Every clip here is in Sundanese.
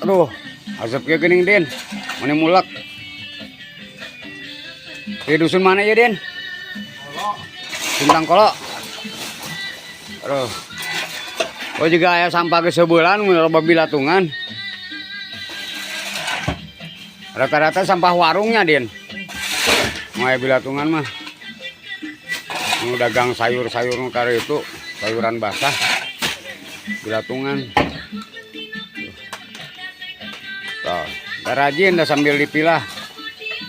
Aduh, asap kieu geuning, Din. Mana mulak. Di dusun mana ya, Din? Sintang Kolo. Aduh. Oh, juga aya sampah ge sebulan mun loba bilatungan. Rata-rata sampah warungnya, Din. Mau aya bilatungan mah. Nu dagang sayur-sayur nu kare itu, sayuran basah. Bilatungan. Tuh, udah rajin dah sambil dipilah.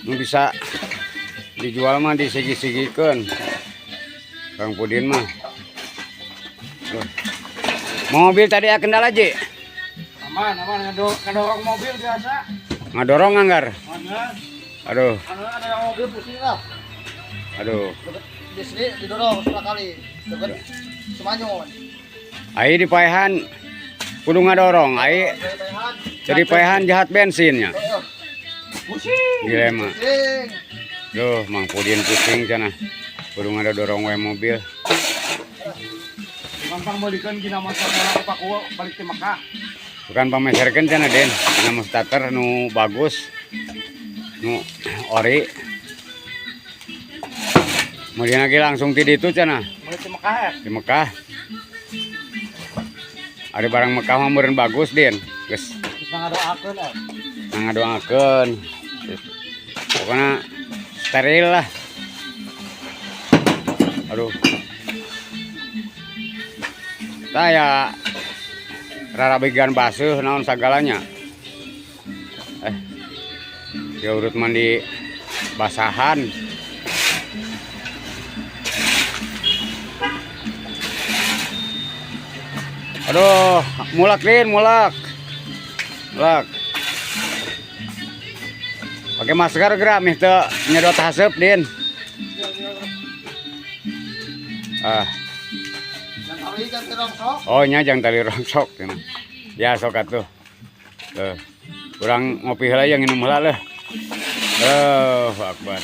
Nu bisa dijual mah disigi-sigikeun. Kang Pudin mah. Tuh. Mobil tadi ya kendala, Ji? Aman, aman, ngadorong mobil biasa. Ngadorong anggar. Mana? Aduh, Anu ada yang mobil pusing lah. Aduh. Di sini didorong sebelah kali. Dekat Semanyun. Ai di paehan kudu ngadorong, ai jadi paehan jahat bensinnya. Pusing. Dilema. Pusing. Duh, Mang Pudin pusing cenah. Kudu ngadorong we mobil. Gampang balikan gina motor ke Paku balik ke Mekah. Bukan pameserkeun cenah, Den. Dinamo starter nu bagus. Nu ori. Kemudian lagi langsung ti ditu cenah. Balik ke Mekah ya. Di Mekah. Ada barang Mekah mah meureun bagus, Din. Geus. Bisa ngadoakeun eh. Ngadoakeun. Pokoknya steril lah. Aduh. Tah ya rarabegan baseuh naon sagalanya. Eh. Ya urut mandi basahan. Aduh, mulak, Din, mulak. Mulak. Pakai masker gerak mih teu nyedot haseup, Din. Ah, Yang kali kan rongsok. Oh nya jang tali rongsok cenah. Ya sok atuh. Tuh. Urang ngopi heula yang minum heula leuh. Oh, akbar.